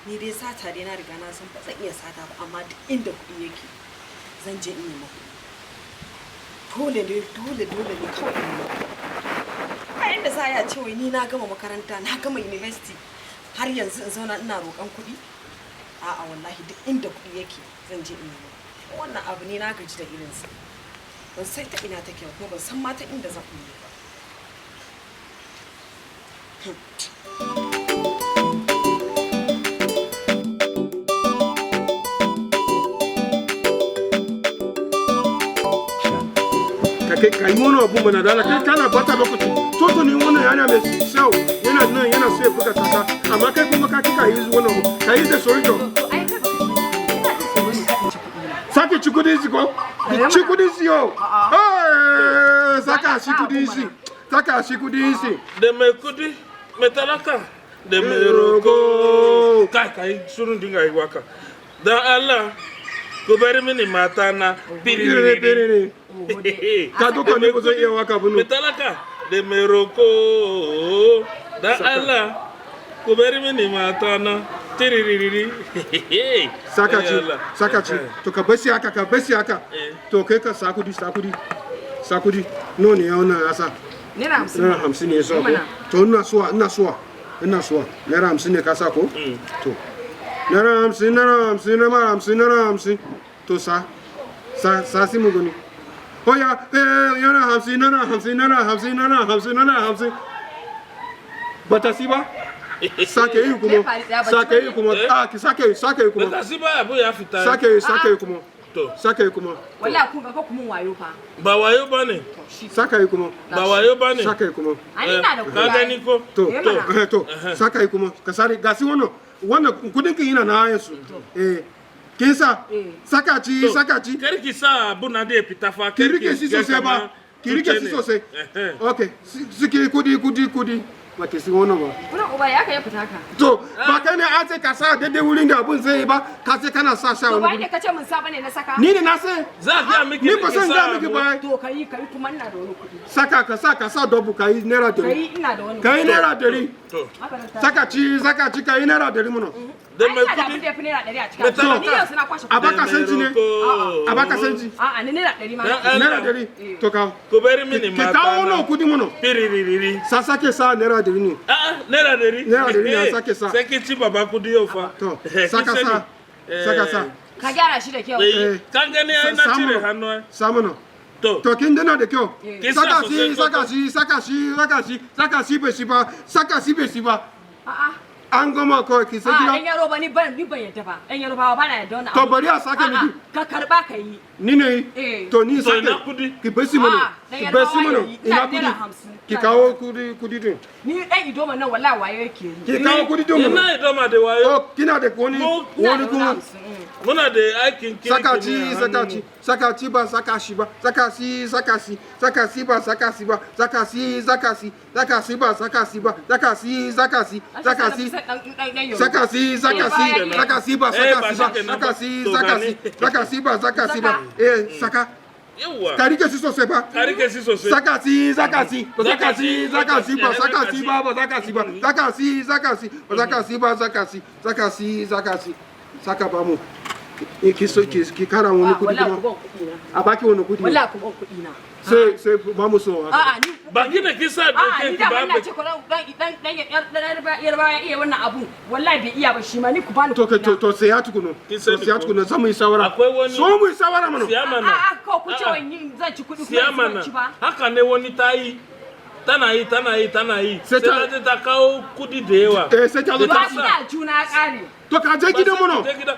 Ni dai sata dai na riga na san ba zan iya sata ba, amma duk inda kuɗi yake zan je in nemi kuɗi. Dole ne, dole dole ne kawai in nemi kuɗi. Ba yanda za a yi a ce wai ni na gama makaranta, na gama university, har yanzu in zauna ina roƙon kuɗi. A'a, wallahi duk inda kuɗi yake zan je in nemi kuɗi. Wannan abu ne na gaji da irinsa. Ban san ta ina take ba, kuma ban san ma ta inda zan ɓulle ba. Ka kai ka yi wani abu mana dala, kai kana bata lokaci. Toto ne wannan yana mai sau, yana nan yana so ya buga kaka, amma kai kuma ka kika yi wannan abu ka yi da sauri to. To ai kai baka sani ba. Ina jin tsoro ne kada in ci kuɗi na. Sake ci kudin shi ko? Ci kudin shi yau. Eh, saka shi kudin shi, saka shi kudin shi. Da mai kudi, mai talaka, da mai roko. Kai, kai surun dinga yi waka. Dan Allah, ku bari mini mata na. Piriri piriri. Ka duka ne ba zan iya waka ba. Mai talaka, da mai roko. Dan Allah, ku bari mini mata na. Tiririri. Saka ci, Allah. saka ci. To ka bar shi haka, ka bar shi haka. To kai ka sa kudi, sa kudi, sa kudi. Nawa ne ya wannan ya sa? ₦50. ₦50 ne ya sa ko? Mana. To ina suwa, ina suwa, ina suwa. ₦50 ne ka sa ko? To ₦50, ₦50, ₦50, ₦50. To sa sa sa si mu gani. Oya, eh, ₦50, ₦50, ₦50, ₦50, ₦50. Bata si ba. Sake yi kuma, sake yi kuma. Ah, ki sake yi, sake yi kuma. Bata si ba, abu ya fita. Sake yi, sake yi kuma. To, sake yi kuma. Wallahi kun ga fa ku mun wayo fa. Ba wayo ba ne, To shi. Sake yi kuma. Ba wayo ba ne. Sake yi kuma. Ai ina da Ka kuɗi. gani ko? To, Eh, to, mana. eh, to, saka yi kuma, ka sare, ga si wannan, wannan kudin kin yana na yansu. Eh, kin sa, Eh. saka ci, To, saka ci. Kar ki sa abu na da ya fita fa. Ki rike shi sosai ba, ki rike shi sosai. Okay, suke kudi, kudi, kudi. Ba ki si wannan ba. Kuna uba ya ka ya fita ka. To, ba kai ne an ce ka sa daidai wurin da abun zai yi ba, ka ce kana sa sha To ba wani ne guri. ka ce mun sa bane na saka. Ni ne na sai, Za a gaya miki ni ba ki san sa ga miki abu. ba. To kayi kayi kuma ina da wani kuɗi. Saka ka sa, ka sa dubu ka yi ₦100. Kayi ina da wani Ka yi kuɗi. ₦100. To, Haka nan ta. Saka ci, saka ci, ka yi ₦100 mana. da Ai mai ina da abin kudi. da ya fi ₦100 a cikin. Mai talaka. Ni yanzu na kwashe A kuɗi. baka sanci ne? A baka sanci. A'a, ni ₦100 ma. Dan Allah. ₦100. To kawo. Ku bari mini Ki mata kawo na. wannan kudi mana. Piririri. Sa sake sa ₦100 ne. A'a, ₦100. ₦100 ne a sake sa. Sai ki ci baba kudi yau fa. To, Kin saka sani. sa. Saka sa. Ka gyara shi da kyau. Eh, kan gani ai na cire hannu ai. Sa mana. To, To kin dana da kyau. Kin sa Saka sosai shi, ko saka to? shi, saka shi, saka shi, saka shi bai shi ba, saka shi bai shi ba. A'a. An gama kawai ki sai A'a, ɗan gida. yaro ba ni ban ni ban yadda ba. Ɗan yaro ba na yadda wannan To abu. bari a sake A'a, miki. ka karba ka yi. Ni ne. Eh. To ni To sake. ina kudi? Ki bar shi mana. A'a, dan Ki bar shi Yarbawa mana. ya yi. Ina Ina kudi. ₦50. Ki kawo kudi, kudi din. Ni ɗan idoma nan wallahi wayo yake yi. Ki kawo kudi din mana. Ina idoma da wayo. Oh, kina da wani Mu- Ina da wani wani kuma. 50. Muna da aikin kirki Saka ne ci, a saka hannunmu. ci, saka ci ba saka shi ba, saka shi, saka shi, saka shi ba saka shi ba, saka shi, saka shi, saka shi ba saka shi ba, saka shi, saka shi, saka shi, saka shi, saka shi, saka shi ba Eh, saka ba shi ba, shi kenan saka ba. shi, To saka gani. shi, saka shi ba saka shi ba. Eh, saka. Yawwa. Ka rike shi sosai ba. Ka rike shi sosai. Saka shi, saka shi, ba saka shi, saka shi ba saka shi ba, ba saka shi ba, saka shi, saka shi, ba saka shi ba, saka shi, saka shi, saka shi, saka ba mu. Ki so ki kara wani kudi Wallahi ku kuma. ban kuɗi na. A baki wani kudi. Wallahi ku ban kuɗi na. Sai sai ba mu so haka. A'a, ni Ba ki da kisa da A'a, ke ni ki da ba. ina ce ko dan dan dan dan yarba ya iya wannan abun. Wallahi bai iya ba shi ma, ni ku bani To kuɗi to na. to sai ya tukunu. Kin To sani sai ya ko? tukunu za mu yi shawara. Akwai wani- So mu yi shawara mana. Siya mana. A'a, ko ku ce A'a. wani zan ci kuɗi kuma Siya yanzu ban mana. ci ba. Haka ne wani ta yi. Tana yi, tana yi, tana yi. Sai Sai ta- ta je ta kawo kudi da yawa. Eh, sai ta zo Ba ta shi da juna ƙare. To ka je gidan Ba sai mana. ki je gida.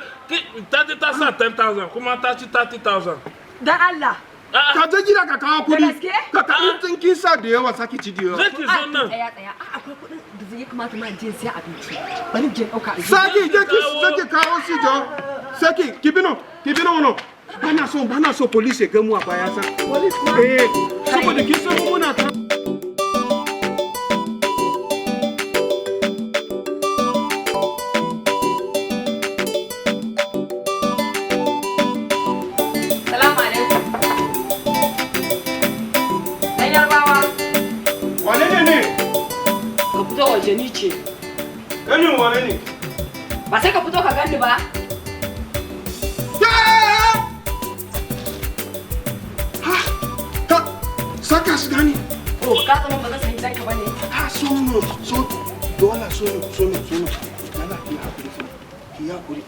Ta je ta sa 10,000 kuma ta ci 30,000. Dan Allah. A'a, Ka je gida ka kawo kudi. Da gaske? Ka ka in kin sa da yawa saki ci da yawa. zai ki zo nan. Tsaya tsaya. A'a, akwai kuɗin da zai kamata ma in je in siya abinci. Bari in je in ɗauka in je. Saki je ki saki kawo shi jo. Saki ki bino, ki bino wono. Bana so, bana so police ya ga mu a baya sa. Police kuma? Eh, saboda kin san mu muna ta Salamu alaikum. Dan Yarbawa. Wane ne ne? Ka fito waje, ni ce. Kanin wane ne? Ba sai ka fito ka ganni ba. Ha! Ta saka su gani. Oh, ka tsama ba zan san gidanka bane. Ha so no so dole so no so no so no. Dala ki hakuri fa. Ki hakuri.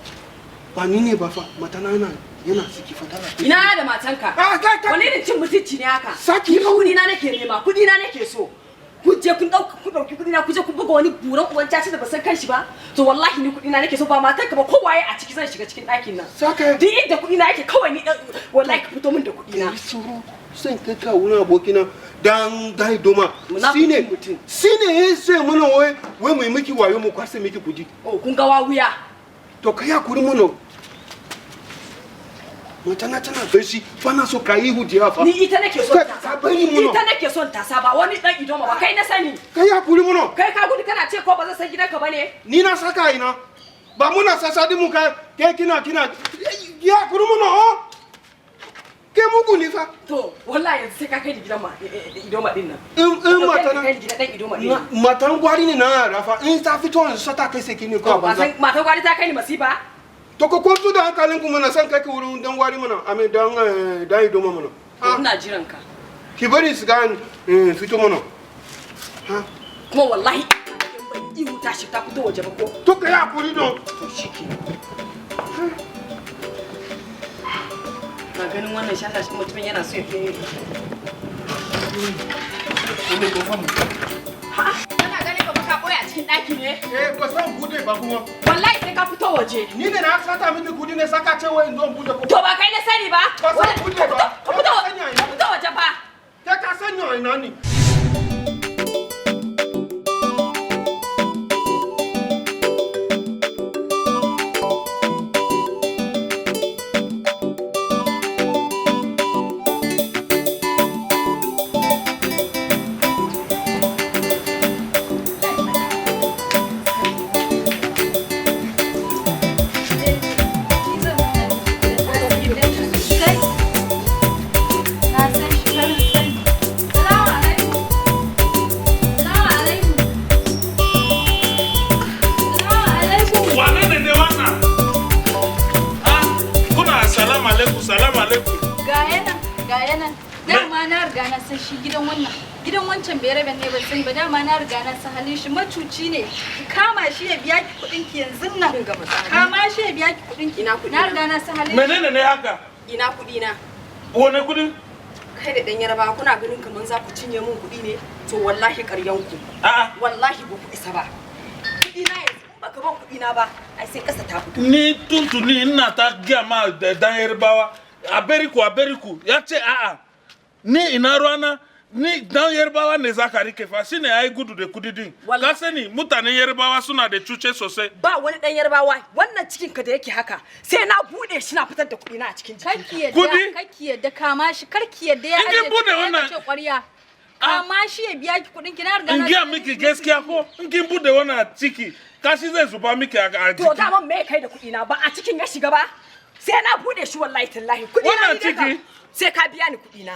Ba ni ne ba fa matana yana yana ciki fa dala. Ina da matanka. Ah, kai kai. Wani irin cin mutunci ne haka? Saki. Ni fa kuɗi na nake nema, kuɗi na nake so. Kun je kun dauka kun dauki kuɗi na kun je kun buga wani buran uwan caci da ba san kanshi ba. To wallahi ni kuɗi na nake so ba matanka ba kowaye a ciki zan shiga cikin ɗakin nan. Saka. Duk inda kuɗi na yake kawai ni dan wallahi ka fito min da kuɗi na. Yi tsoro sai kai ka wurin abokina dan dai doma. Munafikin Shine mutum. Shine ya sai mana wai wai mu yi miki wayo mu kwase miki kudi. Oh, kun ga wawuya. To kai hakuri mana. Matana tana gaishe ba na so ka yi hudiya fa. Ni ita nake son Ka- tasa. ka bari mu Ita nake son tasa ba wani dan idoma ba kai na sani. Kai hakuri mana. Kai ka gudu kana ce ko ba zan san gidanka bane? Ni na saka ina. Ba muna sasa din mu ka ke kina kina ya hakuri mana oh. Ke mugu ne fa. To wallahi yanzu sai ka kai ni gidan ma idoma din nan. In Ka matana kai ni gidan dan idoma din nan. matan gwari ne na yara fa in ta fito yanzu sata kai sai kini ko a banza. Matan gwari ta kai ni masifa? To ko kwantu da hankalin ku mana san kai ki wurin dan gwari mana ame dan dan idoma mana. To Ha ina jiran ka. ki bari su ga fito mana. Ha Kuma wallahi in ban ihu ta shi ta fito waje ba ko. to kai hakuri don. To shike. Na ganin wannan shashashin mutumin yana so ya fi Kana ganin ka ka boye a cikin ɗaki ne? Eh ba san bude ba kuma. Wallahi sai ka fito waje. Ni ne na sata miki kudi ne saka ce wai in zo in bude ko. To ba kai na sani ba? Ba san bude ba. Ka fito ka fito waje fa. Ke ka sanya ina ne. Kai, na san shi farin sani. Salamu alaikum. Salamu alaikum. Salamu alaikum. Wane ne ne wannan? Ah, kuna salamu alaikum, salamu alaikum. Ga yanan, ga yanan. Dama na riga na san shi gidan wannan. Gidan wancan bai rabe ne ban sani ba dama na riga na san halin shi macuci ne. Ki kama shi ya biya ki kuɗin ki yanzu nan. Kin ga fitsari. Kama shi ya biya ki kuɗin ki. Ina kuɗi Na na? riga na san halin shi. Menene ne haka? Ina kuɗi na? Wane kudi? Kai da ɗan yarbawa kuna ganin kamar za ku cinye min kuɗi ne? To wallahi ƙaryan ku. A'a, Wallahi ba ku isa ba. Kuɗi na yanzu in baka ban kuɗi na ba, ai sai ƙasa ta fito. ni tuntuni ina ta gaya ma da dan yarbawa a bari ku a bari ku ya ce a'a ni ina ruwana ni dan yarbawa ne za ka rike fa shine ya yi gudu da kudi din ka sani mutanen yarbawa suna da cuce sosai. Ba wani ɗan yarbawa wannan cikin ka da yake haka sai na buɗe shi na fitar da kuɗi na a cikin jiki. Karki yadda, Kudi? karki yadda kama shi, karki yadda ya In kin ajiye bude cikin wannan- ce ƙwarya. Kama shi ya biya ki kuɗin ki na riga In na gaya san miki halin shi. gaskiya ko in kin bude wannan ciki kashi zai zuba miki a To jiki. daman me kai da kuɗi na ba a cikin ya shiga ba? Sai na buɗe shi wallahi tallahi. Kuɗi na Wannan ni dai kam, ciki? Sai ka biya ni kuɗi na.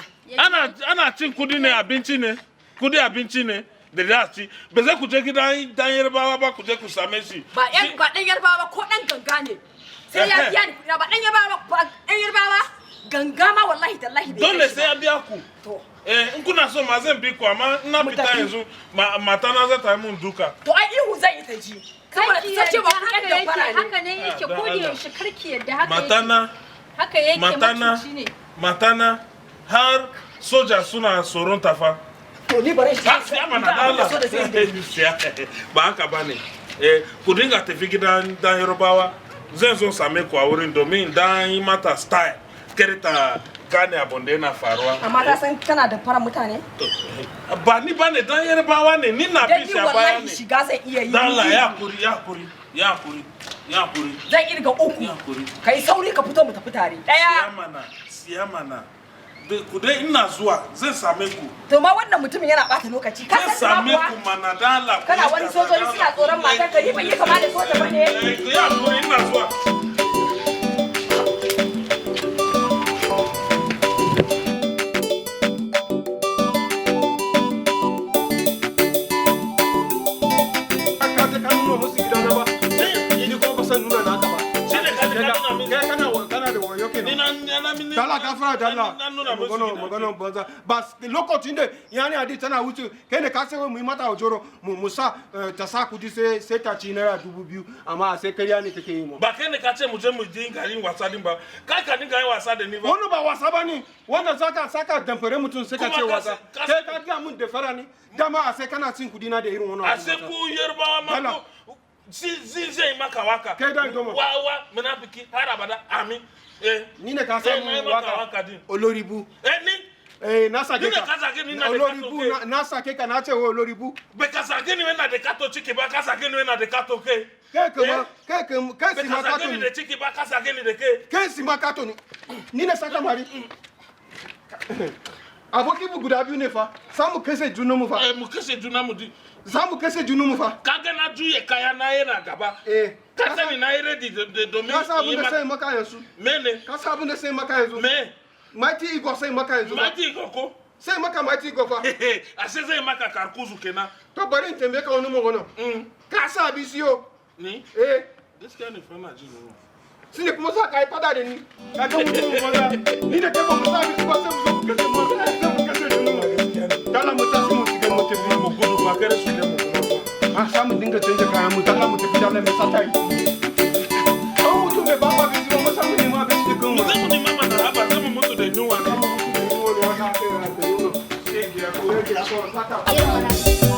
Ana cin kudi ne abinci ne kudi abinci ne da za a ci ba zai ku je gidan dan yarbawa ba ku je ku same shi. Ba ƴan ba ɗan yarbawa ba ko ɗan ganga ne. Sai ya biya ni kuɗi na ba ɗan yarbawa ba ɗan yarbawa ganga ma wallahi tallahi bai Dole kai shi sai ba. ya biya ku. To. Eh, in kuna so ma zan bi ku amma in na Mu fita tafi. yanzu mata na za ta yi mun duka. To ai ihu zai yi ta ji. Saboda Karki ta san cewa yadda kuɗin haka da yake, fara ne. haka ne yake Ah, don ko da Allah. yaushe karki yadda haka Mata yake. na Haka yake matana macuci ne. matana har soja suna tsoron ta fa. To ni bare shi. Ha, siya mana da Allah. So da zai yi. Siya. Ba haka ba ne. Eh, ku dinga tafi gidan dan Yorubawa. Zan zo same ku a wurin domin dan yi mata style. Kar ta gane abun da yana faruwa. Amma ta san tana da fara mutane? Ba ni ba ne dan Yorubawa ne ni na Dan bin ni shi a baya wallahi ne. shiga zan iya yi. Dan Allah ya hakuri ya hakuri ya hakuri ya hakuri. Zan irga uku. Ya hakuri. Kai sauri ka fito mu tafi tare. Daya. Siya mana siya mana. Ku dai ina zuwa zan same ku. To ma wannan mutumin yana bata lokaci. Ka Zan san same kuwa? ku mana dan Allah. ku Kana yi wani kaza, sojoji dan suna Allah, tsoron ku yi- matar ka ni ban yi kama da soja ba ne. Eh, ku yi hakuri ina zuwa. Ka je ka nuna musu gidana ba. Ni kuma ba san Dala gafara dala. Na nuna musu Magana gidaje. Magana banza. Ba lokacin da yani adi tana wuce kai ne ka sai mu yi mata ojoro mu sa ta sa kudi sai ta ci ₦2,000 amma sai kariya ne take yi mu. Ba kai ne ka ce mu je mu dinga yin wasa din ba. Kai ka dinga yin wasa da ni ba. Wannan ba wasa ba ne. Wannan saka damfare mutum sai ka Kuma ce wasa. Kai ka gaya mun damfara ne. Dama a sai kana cin kudi na da irin wannan A abu sai wasa. ku Yarbawa ma Dala. ko si zai maka waka. Kai dan goma. Wa wa munafiki har abada amin. Eh. Ni ne ka Eh, samu na yi maka waka. waka din. Oloribu. Eh ni Eh, na sake Ni ne ka. ka zage ni na da Oloribu kato kai. na sake ka na ce wa oloribu. Bai ka zage ni na da kato ciki ba, ka zage ni na da kato kai. Kai kama kai kama kai Bai si ka ma zage kato ni ni. da ciki ba, ka zage ni da kai. Kai si ma kato ni. Ni ne saka mari. Abokin mu guda biyu ne fa. Za mu kashe junan mu fa. Eh, mu kashe juna mu di. Za mu kashe junan mu fa. Ka ga na juye kaya na yana gaba. Eh. Ka sani na yi ready domin Ka san abin yi da sai maka. maka yanzu. Mene? Ka san abin da sai maka yanzu. Me? Mighty Igor sai maka yanzu fa. Mighty Igor ko? Sai maka Mighty Igor fa. Ashe zai maka karkuzu kenan. To bari in tambaye ka wani magana. Ka sa abin siyo. Ni? Eh. Gaskiya ne fa na ji yunwa. Shine kuma sa ka yi fada da ni. Ka ga mutum banza. Ni da kai ba mu sa abin ba sai mu zo mu kashe mu. Sai mu kashe junan mu. Dala mu tashi mu shiga mu tafi. Mu gudu ba kare su ne mu kuma. A sa mu dinga canja kayan mu dala mu tafi dala mai sata yi. An mutum bai ba mu abinci ba mu samu nema abinci da kanmu. Mu zai mu nema mana haba sai mu mutu da yunwa ne. Mu mutu da yunwa ne haka. Shegiya ko. Sata.